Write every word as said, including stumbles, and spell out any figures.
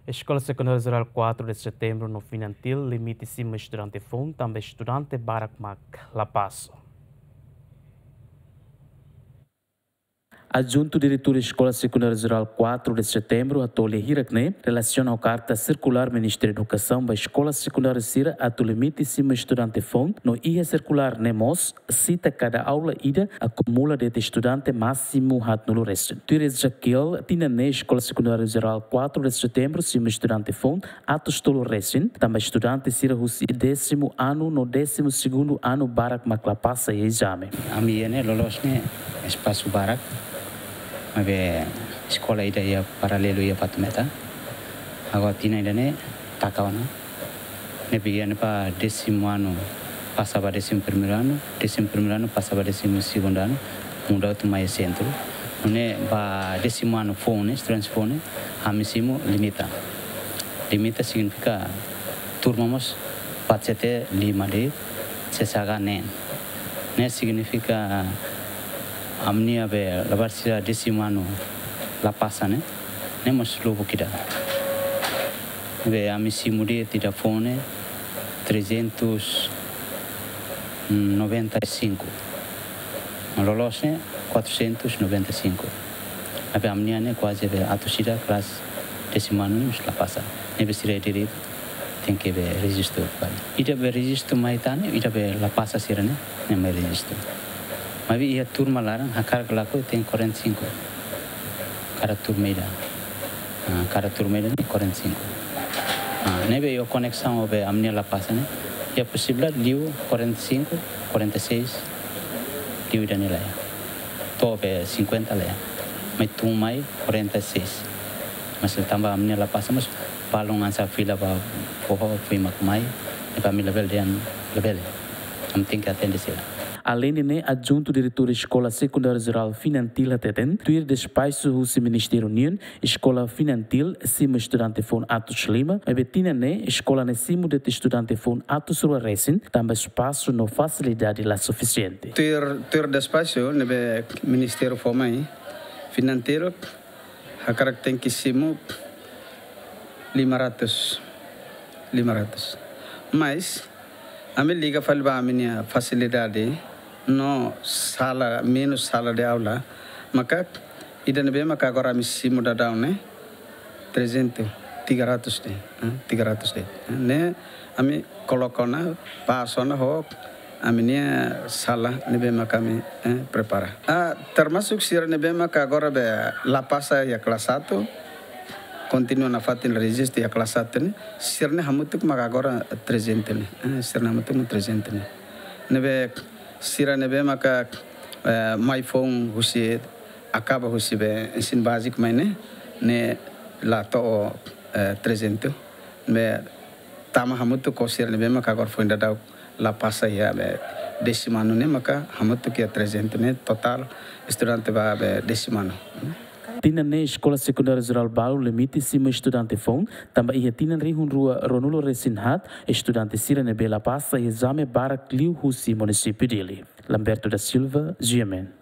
Eskola Sekundária Jerál quatro de Setembro no Finantil limite simu estudante foun, tanba estudante barak mak la pasa. Adjuntu Diretór Eskola Sekundária Jerál quatro de Setembro hato'o lia hirak ne'e relasiona ho karta sirkulár Ministériu Edukasaun ba eskola sekundária sira atu limite simu estudante foun no iha sirkulár ne'e mós sita kada aula ida akumula de'it estudante másimu haatnulu resin. Tuir Ezequiel, tinan ne'e Eskola Sekundária Jerál quatro de Setembro simu estudante foun atus tolu resin, tanba estudante sira husi désimu anu no désimu segundu anu barak mak la pasa iha ezame. Ami iha ne'e loloos ne'e espasu barak, maibé eskola ida iha paralelu iha Fatumeta. Agora tinan ida ne'e taka ona. Ne'ebé iha ne'ebá désimu anu pasa ba désimu primeiru anu, désimu primeiru anu pasa ba désimu segundu anu, muda atu mai sentru. Nune'e ba désimu anu foun ne'e, estudante foun ne'e, ami simu limita. Limita signifika turma mós, P T C T lima de'it, C C H neen. Ne'e signifika ami-nia be labarik sira désimu anu la pasa ne'e, ne'e mós lubuk ida. Be ami simu de'it ida foun ne'e trezentos noventa e cinco. Loloos ne'e quatrocentos noventa e cinco. Maibé ami-nia ne'e kuaze be atus ida kelas désimu anu ne'e mós la pasa. Ne'ebé sira direitu tenke be rejistu fali. Ida be rejistu mai tan ne'e, ida be la pasa sira ne'e, ne'e mai rejistu. Maibé iha turma laran hakarak lakohi tenke quarenta e cinco. Kada turma ida. Ah, kada turma ida ne'e quarenta e cinco. Ah, ne'ebé iha koneksaun ho be ami-nia la pasa ne'e, iha posibilidade liu quarenta e cinco, quarenta e seis, liu ida-ne'e la iha. To'o be cinquenta la iha. Mai tun mai quarenta e seis. Mas tanba ami-nia la pasa, mas balun hanesan fila ba foho, fui mak mai, ne'ebé ami labele dehan, labele. Ami tenke atende sira. Aleinde ne'e, Adjuntu Diretór Eskola Sekundária Jerál Finantil hateten, tuir despaxu husi Ministériu nian, eskola Finantil simu estudante foun atus lima, maibé tinan ne'e eskola ne'e simu de'it estudante foun atus rua resin, tanba espasu no fasilidade la sufisiente. Tuir, tuir despaxu ne'ebé Ministériu fó mai, Finantil hakarak tenke simu lima ratus, lima ratus. Mas ami liga fali ba ami-nia fasilidade no sala, menus sala de aula, maka ida ne'ebé maka agora ami simu daudaun ne'e trezentos, tiga ratus de'it, eh, tiga ratus de'it. Ne'e ami koloka ona, pasa ona ho ami-nia sala ne'ebé maka ami, eh, prepara. Ah, termasuk sira ne'ebé maka agora be la pasa iha kelas satu, kontinua nafatin rejistu iha kelas satu ne'e, sira ne'e hamutuk maka agora trezentos ne'e, eh, sira ne'e hamutuk maka trezentos ne'e. Ne'ebé sira ne'ebé maka, eh, mai foun husi, akaba husi be ensinu báziku mai ne'e, ne'e la to'o, eh, trezentos. Be tama hamutuk ho sira ne'ebé maka agora foin daudaun la pasa iha be désimu anu ne'e maka hamutuk iha trezentos ne'e totál estudante ba be désimu anu. Tinan ne'e Eskola Sekundária Jerál balu limite simu estudante foun, tanba iha tinan rihun rua ruanulu resin haat, estudante sira ne'ebé la pasa iha ezame barak liu husi munisípiu Dili. Lamberto da Silva, G M N.